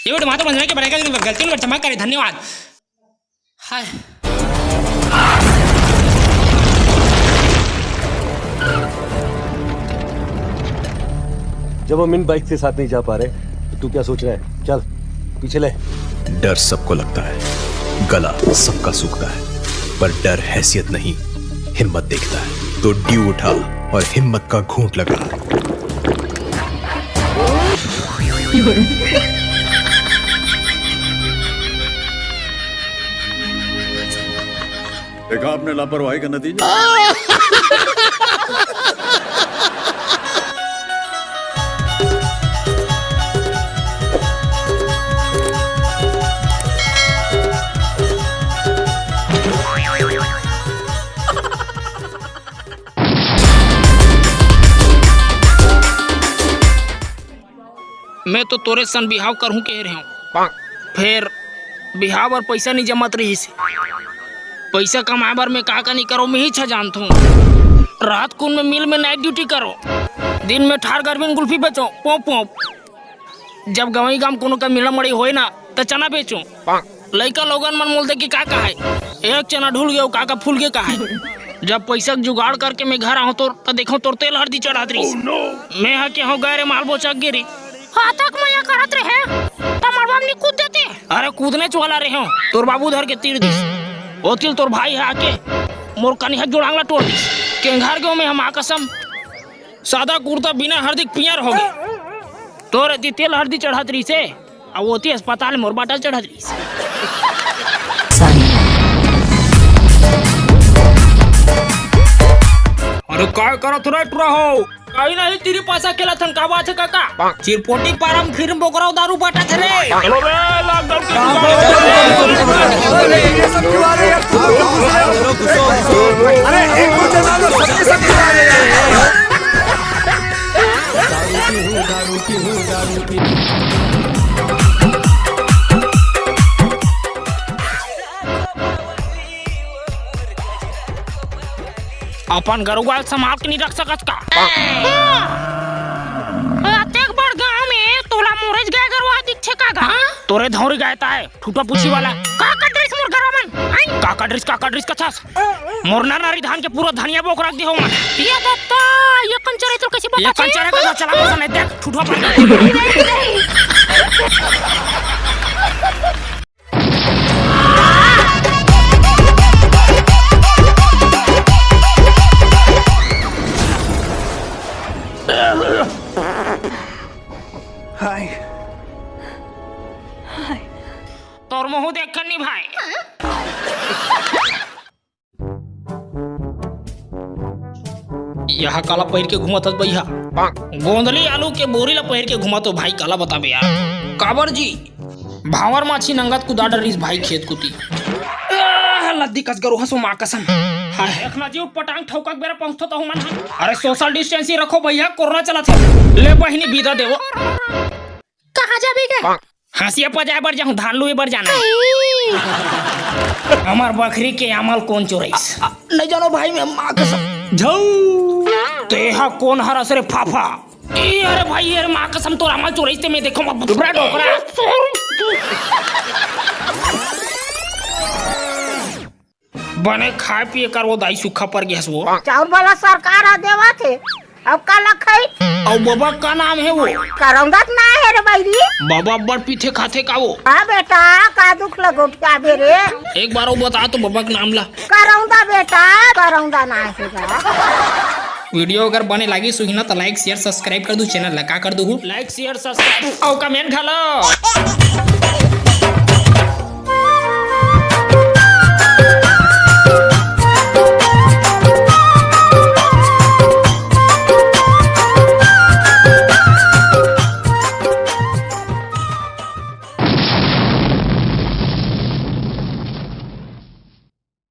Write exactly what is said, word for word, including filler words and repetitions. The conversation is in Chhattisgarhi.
ये टमाटर बंधना के बड़े का गलती में क्षमा करे, धन्यवाद। हाय। जब हम इन बाइक के साथ नहीं जा पा रहे, तो तू क्या सोच रहा है? चल, पीछे ले। डर सबको लगता है, गला सबका सूखता है, पर डर हैसियत नहीं, हिम्मत देखता है। तो ड्यू उठा और हिम्मत का घूंट लगा। देखा आपने लापरवाही का नतीजा। मैं तो तोरे सन बिहाव करहूं कहे रहेंव, फेर बिहाव बर पइसा नइ जमत रहिस। पइसा कमाए बर मैं का का नइ करों, मैं ही अच्छा जानथों। रात कुन मैं मिल में नाइट ड्यूटी करों, दिन में ठार गर्मी में गुल्फी बेचों, पोंप पोंप। जब गंवई गांव कोनो का मिलना मड़ई होय ना, त चना बेचों। लइका लोगन मन मोला देख के का कहय, "एक चना ढुल गे, अउ का का फूल गे" कहय। जब पइसा के जुगाड़ करके मैं घर आहों तोर, त देखों तोर तेल हरदी चढ़ात रहिस। मैं हा केहेंव गा रे माल बोचक गे रे। हाथक मया करत रहे, त मड़वा में नइ कूद देते। अरे कूदनेच वाला रहेंव, तोर बाबू धर के तीर दिस। ओती ले तोर भाई हा आके मोर कनिहा के जोड़ांग ला टोर दिस। केंघर गेंव मैं हा माँ कसम, सादा कुर्ता बिना हरदी के पियर होगे। तोर एती तेल हरदी चढ़त रहिसे, अउ ओती अस्पताल में मोर बाटल चढ़त रहिसे। अरे काय करत हो रे टुरा हो? काई नहीं, तीरी पासा खेलत हन, का बात हे काका? चिरपोटी पारा म फिर बोकरा दारू बाटत हे रे। चलो रे, लॉकडाउन के दुकान। अरे, एक कुछ ना लो, सबके सब खिला रहे हैं। अपन गरुवा ल संभाल के नइ रख सकस का? अतेक बड़ गांव में तोला मोरेच गाय गरुवा दिखथे का गा? तोरे धौरी गाय ताय, ठुटवा पूछी वाला। का कटरिस मोर गरुवा मन? आई? का कटरिस, का कटरिस कथस? मोर नरनरी धान के पूरा धनिया बोक रख दे हो मन। ये दत्ता, ये कंचरे तो कैसे ये बता कंचरे का चला बसा नहीं देख, ठुटवा पर। हाय। हाय। तोर मुंह देख कर नहीं भाई। यह काला पहिर के घुमत हस भैया? गोंदली आलू के बोरी ला पहिर के घुमत हो भाई, काला बताबे यार। काबर जी? भांवर माछी नंगत कुदा डरिस भाई खेत कुती। आह, लद्दी कस गरु हसो माँ कसम। हाय। देखना जी, पटांग ठौका के बेरा पहुंचतो तो मन। अरे social distancing रखो भैया, कोरोना चलत हे। ले बहिनी बिदा देवो। कहाँ जाबे गे? हंसिया पजाए बर जाहूं, धान लुए बर जाना हे। हमर बखरी के आमल कोन चोरइस? नहीं जानो भाई, मैं माँ कसम। झऊ। तेहा कोन हरस रे फाफा? ए, अरे भाई, अरे माँ कसम, तोर आमल चोरइस ते मैं देखों, अब डोकरा, डोकरा। बने खाए पिए कर वो दाई, सुक्खा पर गे हस वो। चाउर वाला सरकार ह देवत हे, अब काला खाई? अउ बबा का नाम हे वो? करौंदा त ना हे रे बइरी। बबा अब्बड़ पीथे खाथे का वो? हाँ बेटा, का दुख लगोटियाबे रे? एक बार वो बता तो बबा के नाम ला। करौंदा बेटा, करौंदा ना हे गा। Video अगर बने लागी सुहिना त like, share, subscribe कर दू channel ला। का कर दू? Like, share, subscribe अउ comment घलो।